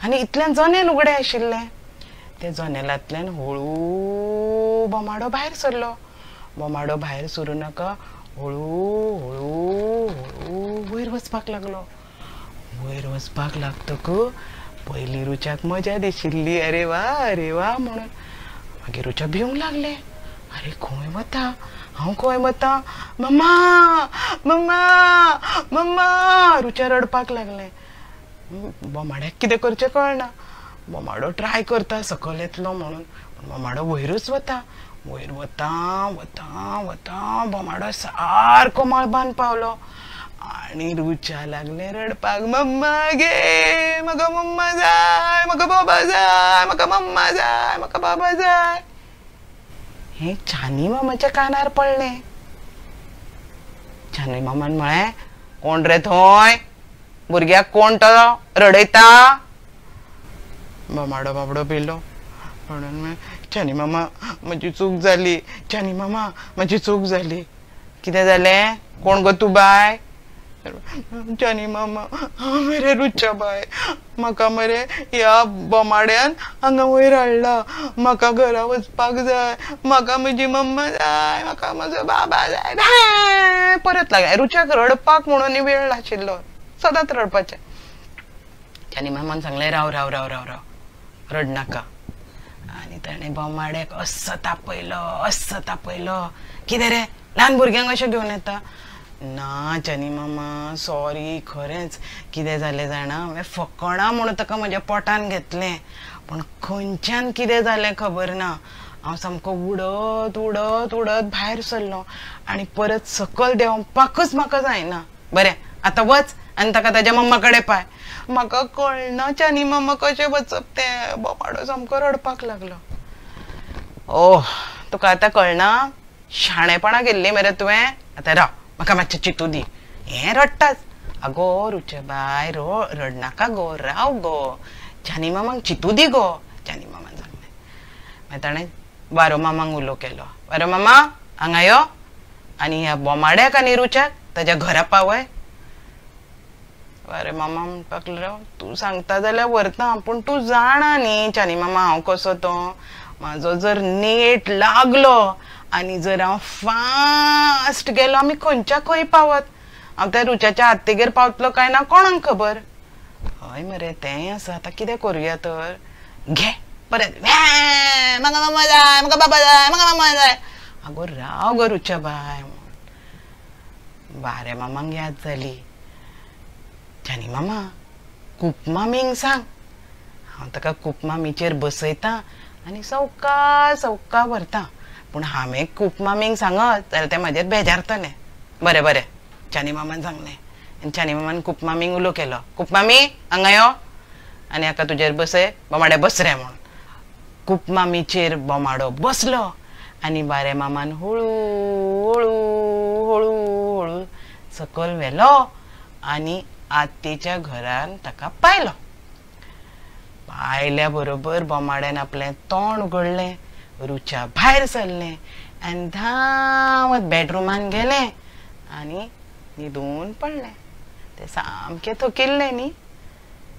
आनी इतल्यान जनेल उगडें आशिल्लें. त्या जनेलांतल्यान हळू बोमाडो भायर सरलो. बोमाडो भायर सरूं नाका हळू हळू हळू वयर वचपाक लागलो. वयर वचपाक लागतकच पयलीं रुचाक मजा दिशिल्ली, अरे वा अरे वा म्हणून. मागीर रुचा भिवंक लागलें, अरे खंय वता हांव, खंय वता, मम्मा मम्मा मम्मा. रुचा रडपाक लागलें. बोमाड्याक कितें करचें कळना. बोमाडो ट्राय करता सकयल येतलो म्हणून, पूण बोमाडो वयरूच वता, वयर वता वता वता. बोमाडो सारको मळबान पावलो आनी रुचा लागलें रडपाक, मम्मा गे, म्हाका मम्मा जाय, म्हाका बाबा जाय, म्हाका मम्मा जाय, म्हाका बाबा जाय. हें चानी मामाच्या कानार पडलें. चानी मामान म्हळें, कोण रे थंय, भुरग्याक कोण तो रडयता. बोमाडो बाबडो पिलो म्हणून, चानी मामा म्हजी चूक जाली, चानी मामा म्हजी चूक जाली. कितें जालें, कोण गो तूं बाय? चानी मामा हांव मरे रुचा बाय, म्हाका मरे ह्या बोमाड्यान हांगा वयर हाडला, म्हाका घरा वचपाक जाय, म्हाका म्हजी मम्मा जाय, म्हाका म्हजो बाबा जाय. परत लागलें रुचाक रडपाक म्हणून वेळ नाशिल्लो, सदांच रडपाचें. चानी मामान सांगलें राव राव राव राव राव, रडनाका. आनी ताणें बोमाड्याक अस्स तापयलो, अस्स तापयलो. कितें रे, ल्हान भुरग्यांक अशें घेवन येता? ना चानी मामा सॉरी, खरेंच कितें जालें जाणा, हांवें फकणां म्हणून ताका म्हज्या पोटान घेतलें, पूण खंयच्यान कितें जालें खबर ना, हांव सामको उडत उडत उडत भायर सरलो आनी परत सकयल देंवपाकच म्हाका जायना. बरें आतां वच आनी ताका ताज्या मम्मा कडेन पाय. म्हाका कळना चानी मामा कशें वचप तें. बोमाडो सामको रडपाक लागलो. ओह तुका आतां कळना, शाणेपणां केल्लीं मरे तुवें, आतां राव म्हाका मातशें चिंतू दी. हें रडटाच. आगो रुचबाय रडनाका गो, राव गो, चानी मामाक चिंतू दी गो, चानी मामान सांगलें. मागीर ताणें वारो मामाक उलो केलो, वारो मामा हांगा यो आनी ह्या बोमाड्याक आनी रुचाक ताज्या घरा पावय. वारे मामा म्हणपाक लागलो, तूं सांगता जाल्यार व्हरता, पूण तूं जाणा न्ही चानी मामा हांव कसो तो, म्हाजो जर नेट लागलो आनी जर हांव फास्ट गेलो आमी खंयच्या खंय पावत, हांव त्या रुचाच्या आत्तेगेर पावतलो काय ना कोणाक खबर. हय मरे तेंय आसा, आतां कितें करुया तर, घे परत म्हाका मम्मा जाय, म्हाका बाबा जाय, म्हाका मम्मा जाय. आगो राव गो रुचा बाय. बारे मामाक याद जाली, चानी मामा कुपमामींक सांग, हांव ताका कुपमामीचेर बसयता आनी सवका सवका व्हरता, पूण हांवें कुपमामींक सांगत जाल्यार तें म्हाजेर बेजारतलें. बरें बरें चानी मामान सांगलें. आनी चानी मामान कुपमामींक उलो केलो, कुपमामी हांगा यो आनी हाका तुजेर बसय, बोमाडे बस रे म्हणून. कुपमामीचेर बोमाडो बसलो आनी बारे मामान हळू हळू हळू हळू सकयल व्हेलो आनी आत्तेच्या घरान ताका पायलो. पायल्या बरोबर बोमाड्यान आपलें तोंड उगडलें, रुचा भायर सरलें आनी धांवत बेडरुमान गेलें आनी न्हिदून पडलें. तें सामकें थकिल्लें न्ही.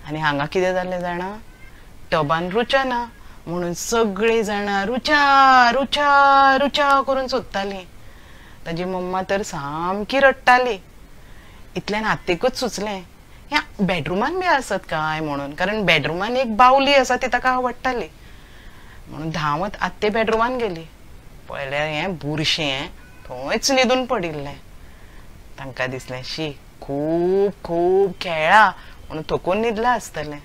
आनी हांगा कितें जालें जाणा, टबान रुचा ना म्हणून सगळीं जाणां रुचा रुचा रुचा करून सोदतालीं. ताजी मम्मा तर सामकी रडटाली. इतल्यान आत्तेकूच सुचलें ह्या बेडरुमान बी आसत काय म्हणून, कारण बेडरुमान एक बावली आसा ती ताका आवडटाली. म्हणून धांवत आत्ते बेडरुमान गेली. पळयल्यार हें बुरशें थंयच न्हिदून पडिल्लें. तांकां दिसलें शी खूब खूब खेळ्ळा म्हणून थकून न्हिदलां आसतलें.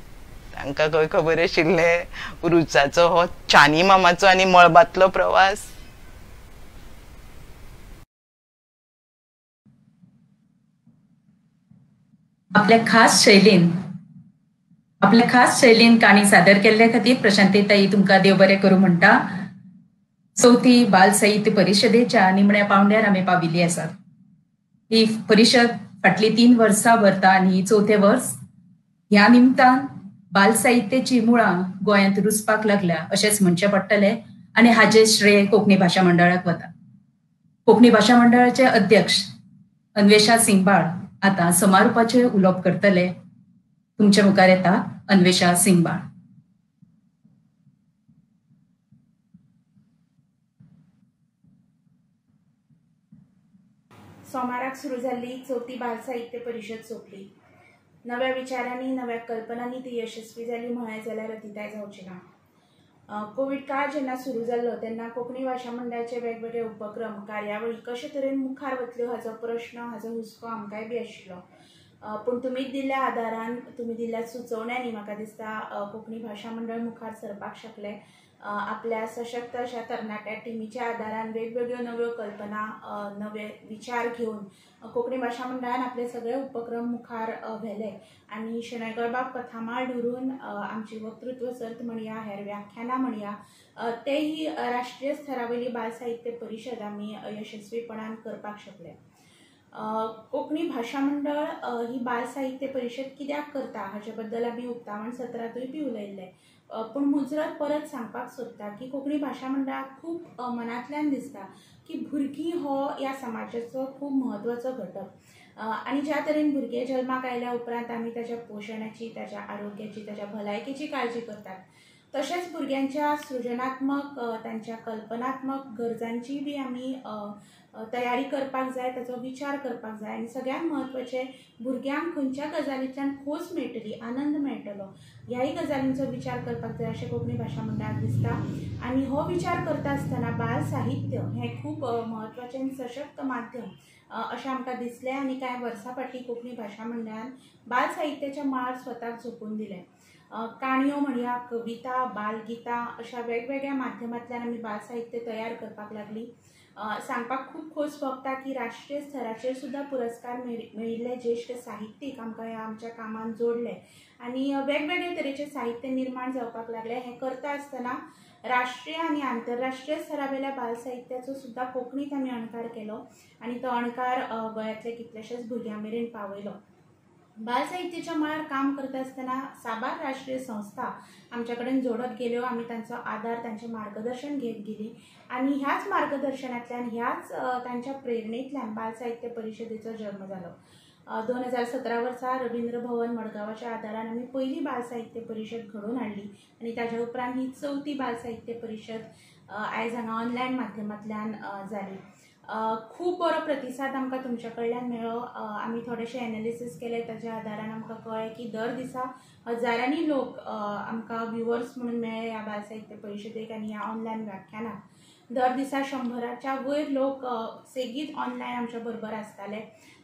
तांकां खंय खबर आशिल्लें रुचाचो हो चानी मामाचो आनी मळबांतलो प्रवास. आपल्या खास शैलीन काणी सादर केल्ल्या खातीर प्रशांती ताई तुमकां देव बरें करूं म्हणटा. चवथी बाल साहित्य परिशदेच्या निमण्या पावंड्यार आमी पाविल्ली आसात. ही परिशद फाटली 3 वर्सां भरता आनी ही चवथें वर्स. ह्या निमतान बाल साहित्याची मुळां गोंयांत रुजपाक लागल्या अशेंच म्हणचें पडटलें आनी हाजें श्रेय कोंकणी भाशा मंडळाक वता. कोंकणी भाशा मंडळाचे अध्यक्ष अन्वेषा सिंगबाळ आतां समारोपाचें उलोवप करतले. तुमच्या मुखार येता अन्वेषा सिंगबाळ. सोमाराक सुरू जाल्ली चवथी बाल साहित्य परिशद सोंपली. नव्या विचारांनी नव्या कल्पनांनी ती यशस्वी जाली म्हळें जाल्यार अतिताय जावची ना. कोवीड काळ जेन्ना सुरू जाल्लो तेन्ना कोंकणी भाशा मंडळाचे वेगवेगळे उपक्रम कार्यावळी कशे तरेन मुखार वतल्यो हाचो प्रश्न, हाचो हुस्को आमकांय बी आशिल्लो. पूण तुमी दिल्ल्या आदारान, तुमी दिल्ल्या सुचोवण्यांनी म्हाका दिसता कोंकणी भाशा मंडळ मुखार सरपाक शकलें. आपल्या सशक्त अशा तरणाट्या टिमीच्या आदारान वेगवेगळ्यो नव्यो कल्पना, नवे विचार घेवन कोंकणी भाशा मंडळान आपले सगळे उपक्रम मुखार व्हेले आनी शणै गोंयबाब कथामाळ धरून आमची वक्तृत्व सर्त म्हणया, हेर व्याख्यानां म्हणया, तेही राष्ट्रीय स्तरा वयली बाल साहित्य परिशद आमी यशस्वीपणान करपाक शकले. कोंकणी भाशा मंडळ ही बाल साहित्य परिशद कित्याक करता हाचे बद्दल आमी उक्तावण सत्रांतूय बी उलयल्ले. पूण मुजरत परत सांगपाक सोदता की कोंकणी भाशा मंडळाक खूब मनांतल्यान दिसता की भुरगीं हो ह्या समाजाचो खूब म्हत्वाचो घटक आनी ज्या तरेन भुरगे जल्माक आयल्या उपरांत आमी ताच्या पोशणाची, ताच्या आरोग्याची, ताच्या भलायकेची काळजी करतात, तशेंच भुरग्यांच्या सृजनात्मक, तांच्या कल्पनात्मक गरजांची बी आमी तयारी करपाक जाय, ताचो विचार करपाक जाय. आनी सगळ्यांत म्हत्वाचें भुरग्यांक खंयच्या गजालींतल्यान खोस मेळटली, आनंद मेळटलो ह्याय गजालींचो विचार करपाक जाय अशें कोंकणी भाशा मंडळाक दिसता. आनी हो विचार करता आसतना बाल साहित्य हें खूब म्हत्वाचें आनी सशक्त माध्यम अशें आमकां दिसलें आनी कांय वर्सां फाटीं कोंकणी भाशा मंडळान बाल साहित्याच्या मळार स्वताक झोकून दिलें. काणयो म्हणया, कविता, बालगितां अशा वेगवेगळ्या माध्यमांतल्यान आमी बाल साहित्य तयार करपाक लागली. सांगपाक खूब खोस भोगता की राष्ट्रीय स्तराचेर सुद्दां पुरस्कार मेळिल्ले ज्येश्ठ साहित्यीक आमकां ह्या आमच्या कामांत जोडले आनी वेगवेगळे तरेचे साहित्य निर्माण जावपाक लागले. हें करता आसतना राष्ट्रीय आनी आंतरराष्ट्रीय स्तरावेल्या बाल साहित्याचो सुद्दां कोंकणींत आमी अणकार केलो आनी तो अणकार गोंयांतल्या कितल्याशाच भुरग्यां मेरेन पावयलो. बाल साहित्याच्या मळार काम करता आसतना साबार राष्ट्रीय संस्था आमच्या कडेन जोडत गेल्यो, आमी तांचो आदार, तांचें मार्गदर्शन घेत गेली आनी ह्याच मार्गदर्शनांतल्यान, ह्याच तांच्या प्रेरणेंतल्यान बाल साहित्य परिशदेचो जल्म जालो. 2017 वर्सा रवींद्र भवन मडगांवाच्या आदारान आमी पयली बाल साहित्य परिशद घडोवन हाडली आनी ताज्या उपरांत ही चवथी बाल साहित्य परिशद आयज हांगा ऑनलायन माध्यमांतल्यान जाली. खूब बरो प्रतिसाद आमकां तुमच्या कडल्यान मेळ्ळो. आमी थोडेशे एनालिसीस केले, ताज्या आदारान आमकां कळ्ळें की दर दिसा हजारांनी लोक आमकां व्युवर्स म्हणून मेळ्ळे ह्या बाल साहित्य परिशदेक आनी ह्या ऑनलायन व्याख्यानाक. दर दिसा 100च्या वयर लोक सेगीत ऑनलायन आमच्या बरोबर आसताले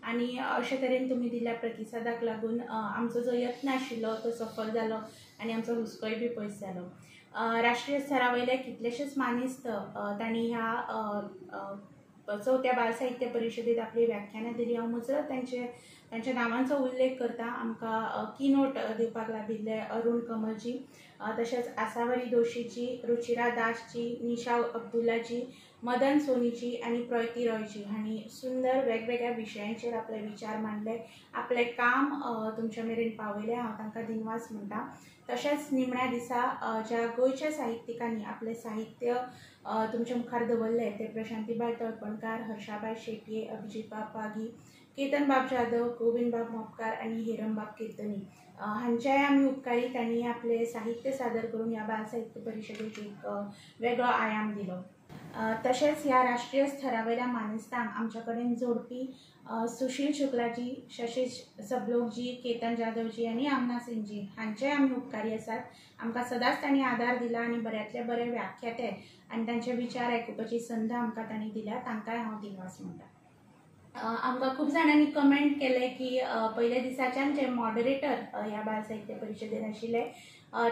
आनी अशे तरेन तुमी दिल्ल्या प्रतिसादाक लागून आमचो जो यत्न आशिल्लो तो सफल जालो आनी आमचो हुस्कोय बी पयस जालो. राष्ट्रीय स्तरा वयले कितलेशेच मानेस्त तांणी ह्या चवथ्या बाल साहित्य परिशदेत आपली व्याख्यानां दिली. हांव मुजरत तांचे तांच्या नांवांचो उल्लेख करता. आमकां कीनोट दिवपाक लाभिल्ले अरुण कमलजी, तशेंच आसावरी दोशीची, रुचिरा दासची, निशा अब्दुल्लाजी, मदन सोनीजी आनी प्रयती रॉयजी हांणी सुंदर वेगवेगळ्या विशयांचेर आपले विचार मांडले, आपलें काम तुमच्या मेरेन पावयलें. हांव तांकां दिनवास म्हणटा. तशेंच निमण्या दिसा ज्या गोंयच्या साहित्यिकांनी आपलें साहित्य तुमच्या मुखार दवरलें ते प्रशांतीबाय तळपणकार, हर्षाबाय शेटये, अभिजीतबाब पागी, केतनबाब जाधव, गोविंदबाब मोपकार आनी हेरमबाब कीर्तनी हांच्याय आमी उपकारी. तांणी आपलें साहित्य सादर करून ह्या बाल साहित्य परिशदेक एक वेगळो आयाम दिलो. तशेंच ह्या राष्ट्रीय स्तरा वयल्या मानेस्तांक आमच्या कडेन जोडपी सुशील शुक्लाजी, शशीश सबलोकजी, केतन जाधवजी आनी आमना सिंगजी हांचेय आमी उपकारी आसात. आमकां सदांच तांणी आदार दिला आनी बऱ्यांतले बरे व्याख्याते आनी तांचे विचार आयकुपाची संद आमकां तांणी दिल्या, तांकांय हांव दिनवास म्हणटा. आमकां खूब जाणांनी कमेंट केले की पयल्या दिसाच्यान जे मॉडरेटर ह्या बाल साहित्य परिशदेन आशिल्ले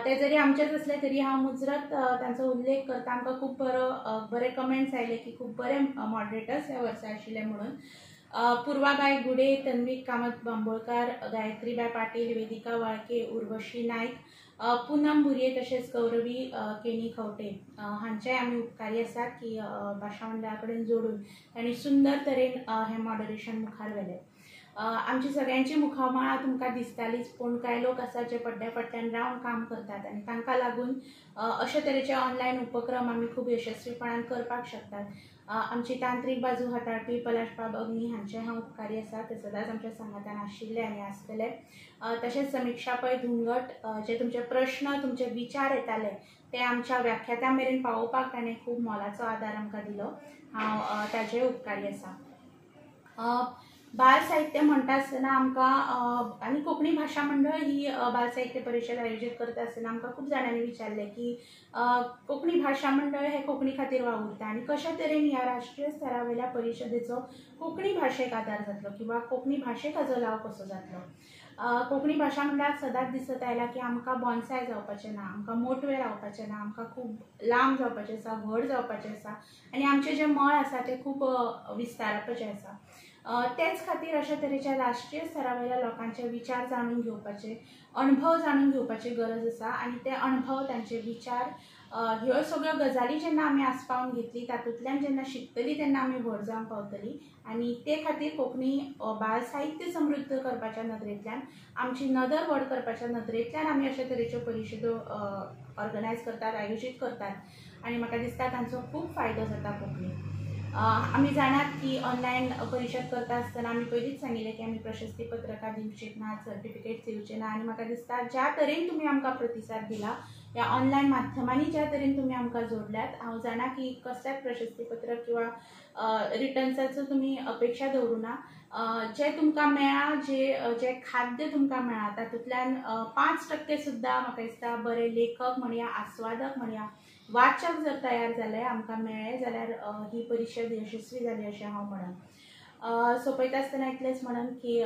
ते जरी आमचेच आसले तरी हांव मुजरत तांचो उल्लेख करता. आमकां खूब बरे कमेंट्स आयले की खूब बरे मॉडरेटर्स ह्या वर्सा आशिल्ले म्हणून. पूर्वाबाय गुडे, तन्वी कामत बांबोळकार, गायत्रीबाय पाटील, वेदिका वाळके, उर्वशी नायक, पूनम बुर्ये तशेंच गौरवी केणी खवटे हांचेय आमी उपकारी आसात की भाशा मंडळा कडेन जोडून तांणी सुंदर तरेन हें मॉडरेशन मुखार व्हेलें. आमची सगळ्यांची मुखामळां तुमकां दिसतालीच, पूण कांय लोक आसा जे पड्ड्या फाटल्यान रावन काम करतात आनी तांकां लागून अशे तरेचे ऑनलायन उपक्रम आमी खूब यशस्वीपणान करपाक शकतात. आमची तांत्रीक बाजू हाताळपी पलाशबाब अग्नी हांचे हांव उपकारी आसा, ते सदांच आमच्या सांगातान आशिल्ले आनी आसतले. तशेंच समिक्षा पै धुंगट, जे तुमचे प्रश्न तुमचे विचार येताले ते आमच्या व्याख्यात्या मेरेन पावोवपाक ताणें खूब मोलाचो आदार आमकां दिलो, हांव ताचेय उपकारी आसा. बाल साहित्य म्हणटा आसतना आमकां आनी कोंकणी भाशा मंडळ ही बाल साहित्य परिशद आयोजीत करता आसतना आमकां खूब जाणांनी विचारलें की कोंकणी भाशा मंडळ हे कोंकणी खातीर वावुरता आनी कशा तरेन ह्या राष्ट्रीय स्तरा वयल्या परिशदेचो कोंकणी भाशेक आदार जातलो किंवा कोंकणी भाशेक हाजो लाव कसो जातलो. कोंकणी भाशा मंडळाक सदांच दिसत आयला की आमकां बॉन्साय जावपाचें ना, आमकां मोटवें रावपाचें ना, आमकां खूब लांब जावपाचें आसा, व्हड जावपाचें आसा आनी आमचें जें मळ आसा तें खूब विस्तारपाचें आसा. तेच खातीर अशा तरेच्या राष्ट्रीय स्तरा वयल्या लोकांचे विचार जाणून घेवपाचे, अणभव जाणून घेवपाची गरज आसा आनी ते अणभव, तांचे विचार, ह्यो सगळ्यो गजाली जेन्ना आमी आस्पावन घेतली, तातूंतल्यान जेन्ना शिकतली तेन्ना आमी व्हड जावंक पावतली आनी ते खातीर कोंकणी बाल साहित्य समृद्ध करपाच्या नदरेंतल्यान, आमची नदर व्हड करपाच्या नदरेंतल्यान आमी अशे तरेच्यो परिशदो ऑर्गनायज करतात, आयोजीत करतात आनी म्हाका दिसता तांचो खूब फायदो जाता कोंकणीक. आमी जाणात की ऑनलायन परिशद करता आसतना आमी पयलींच सांगिल्लें की आमी प्रशस्ती पत्रकां दिवची ना, सर्टिफिकेट दिवचे ना आनी म्हाका दिसता ज्या तरेन तुमी आमकां प्रतिसाद दिला, ह्या ऑनलायन माध्यमांनी ज्या तरेन तुमी आमकां जोडल्यात, हांव जाणा की कसल्याच प्रशस्ती पत्रक किंवा रिटर्न्साचो तुमी अपेक्षा दवरूं ना. जें तुमकां मेळ्ळां, जें खाद्य तुमकां मेळ्ळां तातूंतल्यान 5% सुद्दां म्हाका दिसता बरे लेखक म्हणया, आस्वादक म्हणया, वाचक जर तयार जाले, आमकां मेळ्ळे जाल्यार ही परिशद यशस्वी जाली अशें हांव म्हणन. सोंपयता आसतना इतलेंच म्हणन की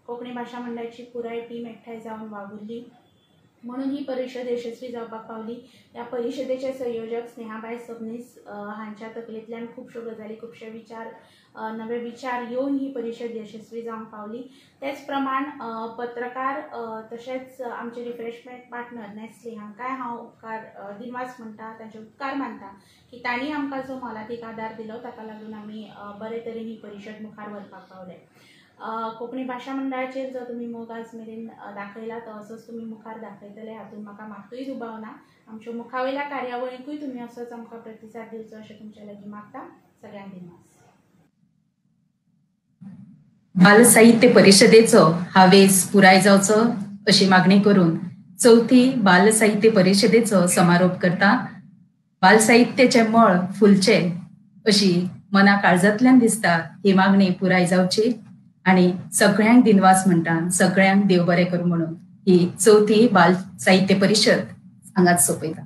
कोंकणी भाशा मंडळाची पुराय टीम एकठांय जावन वावुरली म्हणून ही परिशद यशस्वी जावपाक पावली. ह्या परिशदेचे संयोजक स्नेहाबाय सबनीस हांच्या तकलेंतल्यान खुबश्यो गजाली, खुबशे विचार, नवे विचार येवन ही परिशद यशस्वी जावंक पावली. तेच प्रमाण पत्रकार तशेंच आमचे रिफ्रेशमेंट पार्टनर नॅस्ले हांकांय हांव उपकार दिनवास म्हणटा, तांचे उपकार मानता की तांणी आमकां जो मोलादीक आदार दिलो ताका लागून आमी बरे तरेन ही परिशद मुखार व्हरपाक पावले. कोंकणी भाशा मंडळाचेर जो तुमी मोग आज मेरेन दाखयला तो असोच तुमी मुखार दाखयतले हातूंत म्हाका मात्तूय दुबाव ना. आमच्या मुखावयल्या कार्यावळीकूय तुमी असोच आमकां प्रतिसाद दिवचो अशें तुमच्या लागीं मागता. सगळ्यांक दिनवास. बाल साहित्य परिशदेचो हावेस पुराय जावचो अशी मागणी करून चवथी बाल साहित्य परिशदेचो समारोप करता. बाल साहित्याचें मळ फुलचें अशी मना काळजांतल्यान दिसता ही मागणी पुराय जावची आनी सगळ्यांक दिनवास म्हणटा, सगळ्यांक देव बरें करूं म्हणून ही चवथी बाल साहित्य परिशद हांगाच सोंपयता.